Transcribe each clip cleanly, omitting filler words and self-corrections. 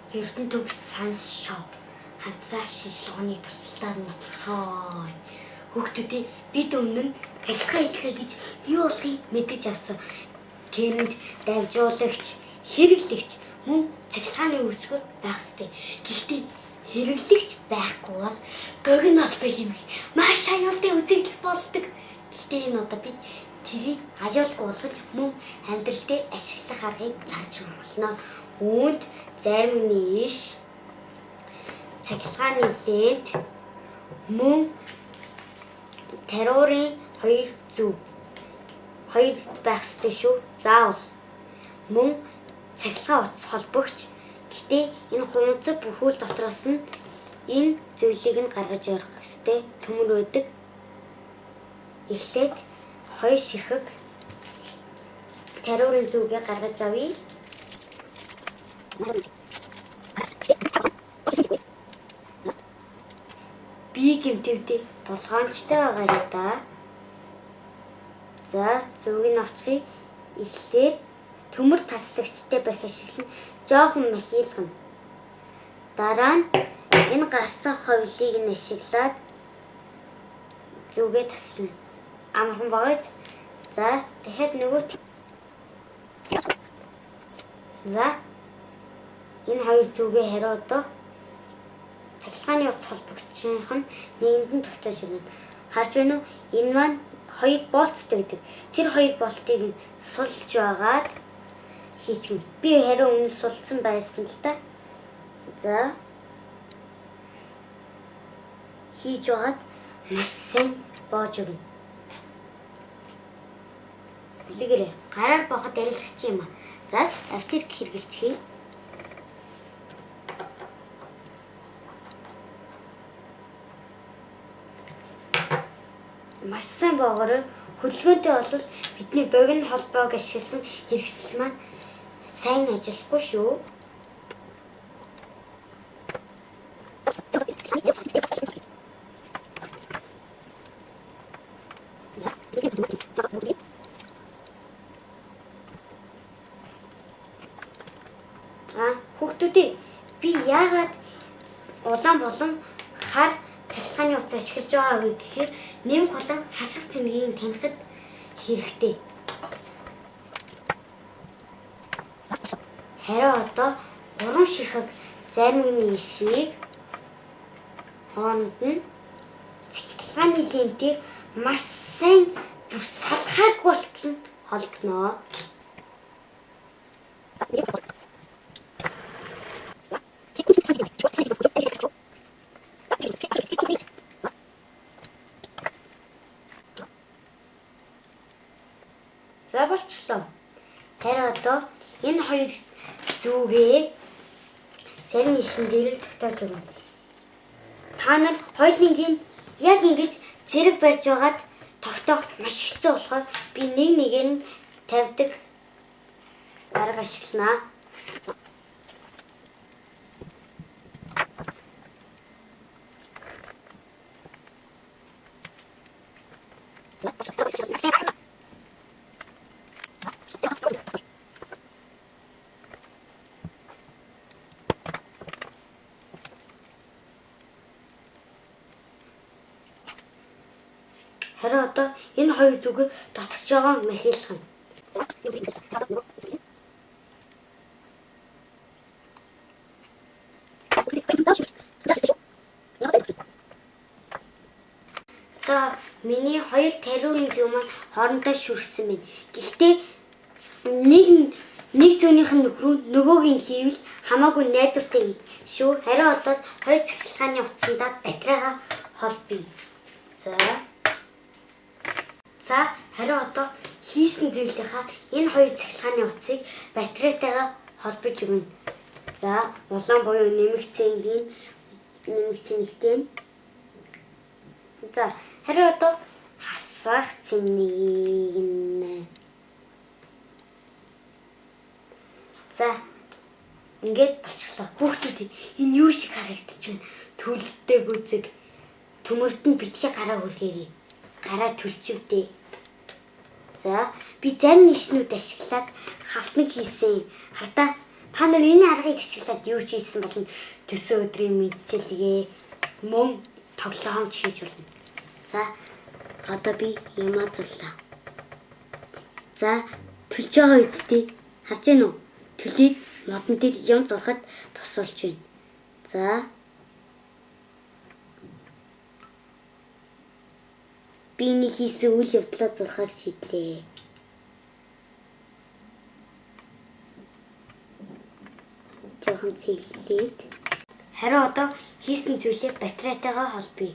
Эрдэнэ төгс санс шоу хамтдаа шинжлэх ухааны туршилтаар нотлцгооё. Хүүхдүүдээ, бид өмнө нь цахилгаан хэлхээ гэж юу болохыг мэдэж авсан. Тэрэнд дамжуулагч, хэрэглэгч мөн цахилгааны үүсгэр байх ёстой. Гэхдээ хэрэглэгч байхгүй бол богино холбоо хэмэх маш аюултай үзэгдэл болдог. Гэхдээ энэ удаа бид тэрийг аюулгүй болгож мөн амьдрал дээр ашиглах аргыг зааж өгөх болно. Үүнд зарим иш, цахилгааны лент, мөн тариурын хоёр зүг хоёр байх ёстой шүү. Заавал мөн цахилгаан утас холбогч. Гэхдээ энэ хумцаг бүрхүүл дотроос нь энэ зүйлийг нь гаргаж орох ёстой. Төмөр байдаг. Эхлээд хоёр ширхэг тариурын зүгээ гаргаж авъя. Би гэмтэвдээ болгоомжтой байгаарай да. За, зүг нь авчихъя. Эхлээд төмөр таслагчтай байх ашиглан жоохон махийлгана. Дараа нь энэ гарсан ховлыг нь ашиглаад зүгээ таслана. Амархан багц. За, дахиад нөгөө. За, энэ хоёр зүгээ хариу одоо цахилгааны утас холбогчийнх нь нэгэнд нь тогтоож ирнэ. Харж байна уу? Энэ маань хоёр болттой байдаг. Тэр хоёр болтыг нь сулж байгаад хийчихнэ. Би хариу өмнө сулцсан байсан л та. За, хийж байгаад маш сайн боож өгнө. Билэгэрээ гараар бооход арилгах юм а. Зас автерк хэрэгэлчихье. Маш сайн боогоор хөдөлгөөнтэй болвол бидний богино холбоог ашигласан хэрэгсэл маань сайн ажиллахгүй шүү. А хүүхдүүдээ, би яагаад улаан болон хар цахилгааны утас ашиглаж байгаа вэ гэхээр нэмэх болон хасах цэнгийг танихад хэрэгтэй. Харин одоо гурван ширхэг зарим ишийг хооронд нь цахилгааны лентээр маш сайн бүр салхаагүй болтол нь холбоно. За, болчихлоо. Харин одоо энэ хоёр зүгээ зарим ишин дээр л тогтоож өгнө. Та нар хоёулынгийн яг ингэж зэрэг барьж байгаад тогтоох маш хэцүү болохоор би нэг нэгээр нь тавьдаг арга ашигланаа. Харин одоо энэ хоёр зүгийг дотгож байгаа махийлгана. За, миний хоёр тариурын зүү маань хоорондоо шүрхсэн байна. Гэхдээ нэг нэг зүүнийх нь нөхрөө нөгөөг нь хийвэл хамаагүй найдвартай шүү. Харин одоо хоёр цахилгааны утсандаа батарейгаа холбоё. За. За, харин одоо хийсэн зүйлийнхаа энэ хоёр цахилгааны утсыг батарейтайгаа холбож өгнө. За, улаан буюу нэмэх цэнгийн нэмэх цэнэгтэй. За, харин одоо хасах цэнийг нь. За, ингээд болчихлоо. Хүүхдүүд, энэ юу шиг харагдчих вэ? Төлөлттэй гүзэг. Төмөрд нь битгий гараа хүргээрэй. Гараа төлчөвдөө. За, би зарим нишнүүд ашиглаад хавтнаг хийсэн. Хартаа Та нар энэ аргыг ашиглаад юу ч хийсэн болно. Төсөө өдрийн мэндчилгээ мөн тоглоомч хийж болно. За одоо би юмаа зуллаа. За төлж байгаа үсттэй харж гэнэ үү? Төлийг модон дээр юм зурхад тусалж байна. За би нэг хийсэн үйл явдлаа зурхаар шийдлээ. Жохон цэглээд харин одоо хийсэн зүйлээ батарейтайгаа холбоё.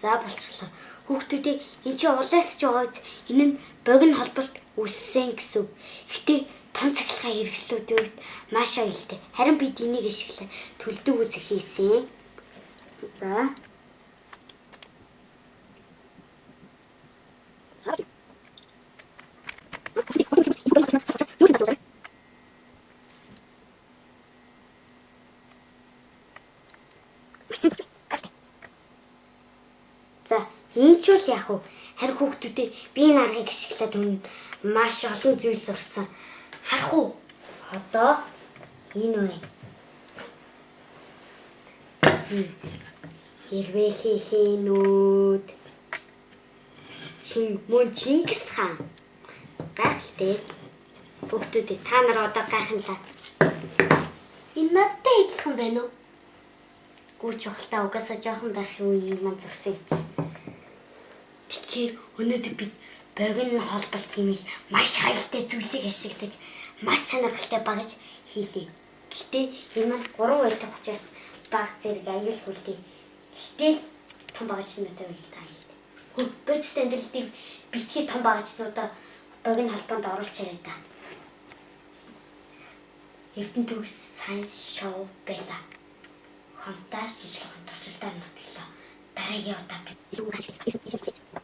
За болчихлоо. Хүүхдүүдээ эн чинь улаас ч байгаа биз? Энэ нь богино холболт үүссэн гэсэн үг. Гэхдээ том цахилгаан хэрэгслүүдийн үед маш аюултай. Харин бид энийг ашиглаад төлдөг үзэх хийсэн. За. За, энэ ч үл яг уу харин хүүхдүүдээ би энэ аргыг ашиглаад өмнө маш олон зүйл зурсан. Харах уу? Одоо энэ байна. Хэрвээ чин мөн Чингис хаан. Гайхалтай. Хүүхдүүдээ та нар одоо гайхан та. Энэ надтай адилхан байна уу? Гүч ухалтаа угаасаа жоохон байх үеийн маань зурсан юм чи. Тэгэхээр өнөөдөр бид богино холболт хэмээх маш аюултай зүйлийг ашиглаж маш сонирхолтой багаж хийлээ. Гэхдээ энэ маань 3 вольтын учраас баг зэрэг аюулгүй л дээ. Гэтэл том багажнуудаа уялдаа аюултай. Бодит амьдрал дээр битгий том багажнуудаа богино холбоонд оруулж да. Эрдэнэ төгс science show байла. Хамтаа шинжилгээний туршилтаар нотлоо. Дараагийн удаа бид илүү